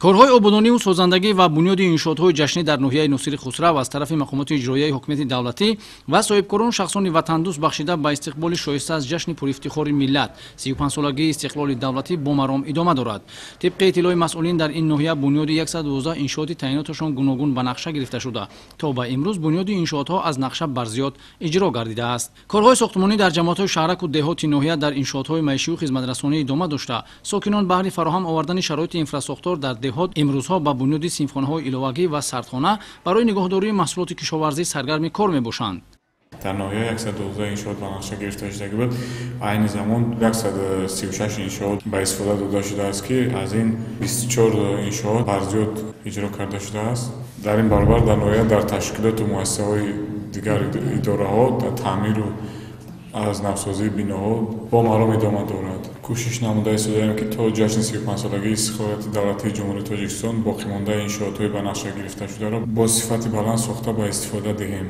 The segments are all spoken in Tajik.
Корҳои ободониву созандагӣ ва бунёди иншоотҳои ҷашнӣ дар ноҳияи Носири Хусрав аз тарафи мақомоти иҷроияи ҳукумати давлатӣ ва соҳибкорону шахсони ватандӯст бахшида ба истиқболи шоиста аз ҷашни пурифтихори миллат 35-солагии истиқлоли давлатӣ бо маром идома дорад. Тибқи иттилои масъулин, дар ин ноҳия бунёди 112 иншооти таъиноташон гуногун ба нақша гирифта шуда, то ба имрӯз бунёди иншоотҳо аз нақша барзиёд иҷро гардидааст. Корҳои сохтмонӣ дар ҷамоатҳои шаҳраку деҳоти ноҳия дар иншоотҳои маишию хизматрасонӣ идома дошта, сокинон баҳри фароҳам овардани шароити инфрасохтор дар деҳот имрӯзҳо ба бунёди синфхонаҳои иловагӣ ва сардхона барои нигоҳдории маҳсулоти кишоварзӣ саргарми кор мебошанд. Дар ноҳия 112 иншоот ба нақша гирифта шудагӣ буд. Айни замон 136 иншоот ба истифода дода шудааст, ки аз ин 24 иншоот барзиёд иҷро карда шудааст. Дар ин баробар дар ноҳия дар ташкилоту муассисаҳои дигар идораҳо дар таъмиру аз навсозии биноҳо бо маром идома дорад. Кӯшиш намуда истодаем, ки то ҷашни 35-солагии истиқлолияти давлатии Ҷумҳурии Тоҷикистон боқимондаи иншоотҳои ба нақша гирифташударо бо сифати баланд сохта ба истифода диҳем.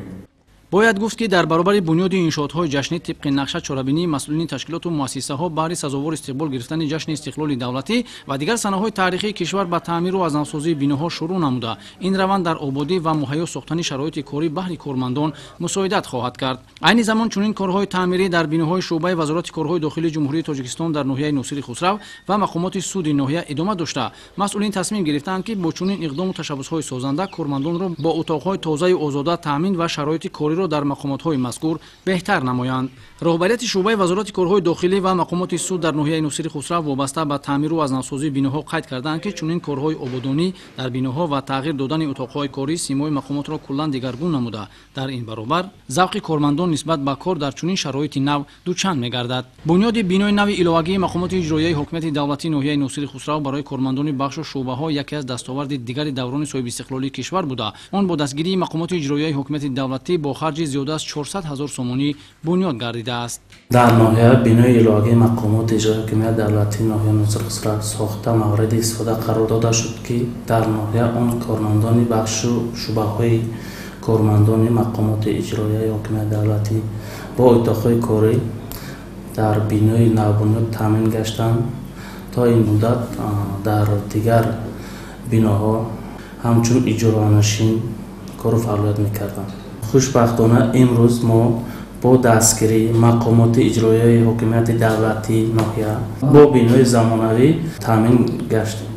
Бояд гуфт, ки дар баробари бунёди иншоотҳои ҷашнӣ тибқи нақша, чорабинии масъулини ташкилоту муассисаҳо баҳри сазовор истиқбол гирифтани ҷашни истиқлоли давлатӣ ва дигар санаҳои таърихии кишвар ба таъмиру аз навсозии биноҳо шурӯъ намуда, ин раванд дар ободӣ ва муҳайё сохтани шароити корӣ баҳри кормандон мусоидат хоҳад кард. Айни замон чунин корҳои таъмирӣ дар биноҳои шӯъбаи Вазорати корҳои дохилии Ҷумҳурии Тоҷикистон дар ноҳияи Носири Хусрав ва мақомоти суди ноҳия идома дошта, масъулин тасмим гирифтаанд, ки бо чунин иқдому ташаббусҳои созанда кормандонро бо утоқҳои тозаю озода таъмин ва шароити кориро дар мақомотҳои мазкур беҳтар намоянд. Роҳбарияти шӯъбаи Вазорати корҳои дохилӣ ва мақомоти суд дар ноҳияи Носири Хусрав вобаста ба таъмиру аз навсозии биноҳо қайд карданд, ки чунин корҳои ободонӣ дар биноҳо ва тағйир додани утоқҳои корӣ симои мақомотро куллан дигаргун намуда, дар ин баробар завқи кормандон нисбат ба кор дар чунин шароити нав дучанд мегардад. Бунёди бинои нави иловагии мақомоти иҷроияи ҳукумати давлатии ноҳияи Носири Хусрав барои кормандони бахшу шӯъбаҳо яке аз дастоварди дигари даврони соҳибистиқлолии кишвар буда, он бо дастгирии мақомоти иҷроияи ҳукумати давлатӣ бо харҷи зиёда аз 400 ҳазор сомонӣ бунёд гардидааст. Дар ноҳия бинои иловагии мақомоти иҷроияи ҳукумати давлатии ноҳияи Носири Хусрав сохта мавриди истифода қарор дода шуд, ки дар ноҳия он кормандони бахшу шӯъбаҳои кормандони мақомоти иҷроияи ҳукумати давлатӣ бо утоқҳои корӣ дар бинои навбунёд таъмин гаштанд. То ин муддат дар дигар биноҳо ҳамчун иҷоранашин кору фаъолият мекарданд. Хушбахтона, имрӯз мо бо дастгирии мақомоти иҷроияи ҳокимияти давлатии ноҳия бо бинои замонавӣ таъмин гаштем.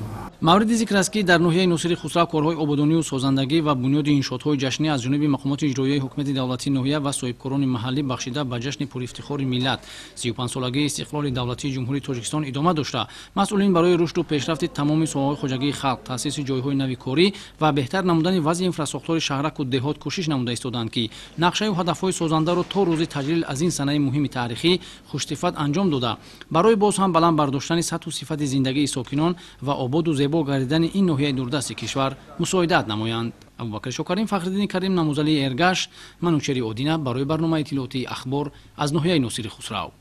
Мавриди зикр аст, ки дар ноҳияи Носири Хусрав корҳои ободонию созандагӣ ва бунёди иншоотҳои ҷашнӣ аз ҷониби мақомоти иҷроияи ҳукумати давлатии ноҳия ва соҳибкорони маҳаллӣ бахшида ба ҷашни пурифтихори миллат 35-солагии истиқлоли давлатии Ҷумҳурии Тоҷикистон идома дошта, масъулин барои рушду пешрафти тамоми соҳаҳои хоҷагии халқ, таъсиси ҷойҳои нави корӣ ва беҳтар намудани вазъи инфрасохтори шаҳраку деҳот кӯшиш намуда истоданд, ки нақшаю ҳадафҳои созандаро то рӯзи таҷлил аз ин санаи муҳими таърихӣ хушсифат анҷом дода, барои боз ҳам баланд бардоштани сатҳу сифати зиндагии сокинон ва ободу зебо гардидани ин ноҳияи дурдасти кишвар мусоидат намоянд. Абубакр Шокарим, Фахриддини Карим, Намузалии Эргаш, Манучери Одина барои барномаи иттилоотии Ахбор аз ноҳияи Носири Хусрав.